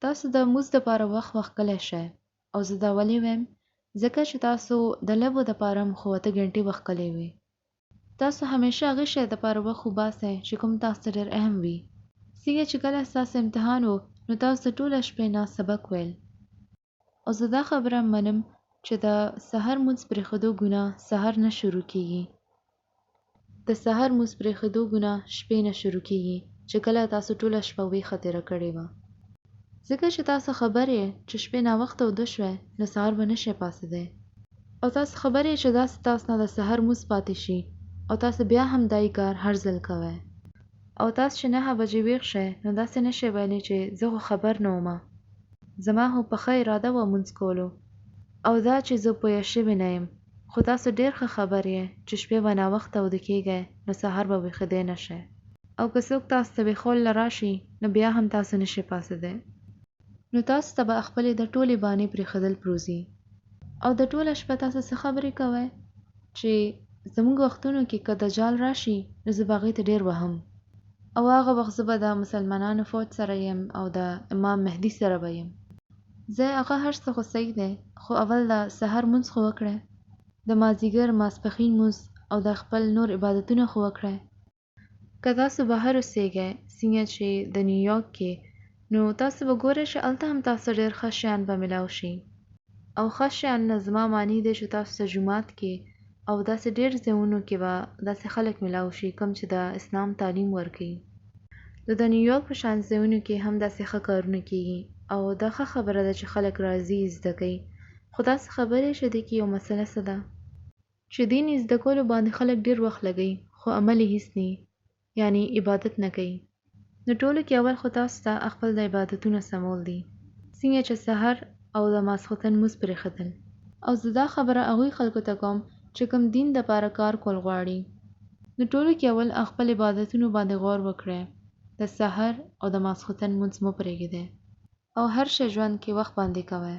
تاسو د مونځ دپاره وخت وخت کلی شئ او زه دا ولې وایم ځکه چې تاسو د لبو دپاره هم خو 8 ګنټې وخت کلی وي. تاسو همیشه هغه شی دپاره وخت وباسئ چې کوم تاسو ته ډېر اهم وي. څنګه چې کله ستاسو امتحان و نو تاسو د ټوله شپې ناست سبق ویل. او زه دا خبره منم چې د سحر مونځ پرېښودو ګناه سحر نه شروع کېږي. د سحر مونځ پرېښودو ګناه شپې نه شروع کېږي چې کله تاسو ټوله شپه ویښه تېره کړې وه. ځکه چې تاسو خبر یئ چې شپې ناوخته اوده شوئ نو سهار به نه شئ پاڅېدی. او تاسو خبر یئ چې داسې تاسو نه د سحر مونځ پاتې شي او تاسو بیا هم دای کار هر ځل کوئ. او تاسو چې 9 بجې ویښ شئ نو داسې نه شئ ویلی چې زه خو خبر نه ومه. زما خو پخه اراده وه مونځ کولو او دا چې زه پوهه شوې نه یم. خو تاسو ډېر ښه خبر یئ چې شپې به ناوخته اوده کېږئ نو سهار به ویښېدی نه شئ. او که څوک تاسو ته ویښولو له راشي نو بیا هم تاسو نه شئ پاڅېدی. نو تاسو ته به خپلې د ټولې بانې پرېښودل پروځي. او د ټوله شپه تاسو څه خبرې کوئ چې زموږ وختونو کې که دجال راشي نو زه به هغې ته ډېر وهم. او هغه وخت زه به د مسلمانانو فوج سره یم او د امام مهدي سره به یم. ځه هغه هر څه خو صحیح دی خو اول د سحر مونځ خو وکړی، د مازیګر ماسپښین مونځ او د خپل نور عبادتونه خو وکړی. که تاسو بهر اوسیږی څنګه چې د نیویارک کې نو تاسو به ګورئ چې هلته هم تاسو ته ډیر ښه شیان به ملاو شي او ښه شیان نه زما معنی دی چې تاسو ته جومات کې او داسې ډیر ځایونو کې به داسې خلک ملاو شي کوم چې د اسلام تعلیم ورکوي. نو د نیویارک په شان ځایونو کې هم داسې ښه کارونه کیږي او دا ښه خبره ده چې خلک راځي زده کوي خو تاسو خبر یئ چې دې کې یو مسله څه ده؟ چې دین زده کولو باندې خلک ډیر وخت لګوي خو عمل یې هیڅ نه وي یعنی عبادت نه کوي نو ټولو کې اول خو تاسو ته خپل د عبادتونه سمول دي څنګه چې سحر او د ماسخوتن مونځ پرېښودل. او زه دا خبره هغوی خلکو ته کوم چې کوم دین دپاره کار کول غواړي نو ټولو کې اول خپل عبادتونو باندې غور وکړی د سحر او د ماسخوتن مونځ مه پرېږدی او هر شی ژوند کې وخت باندې کوی.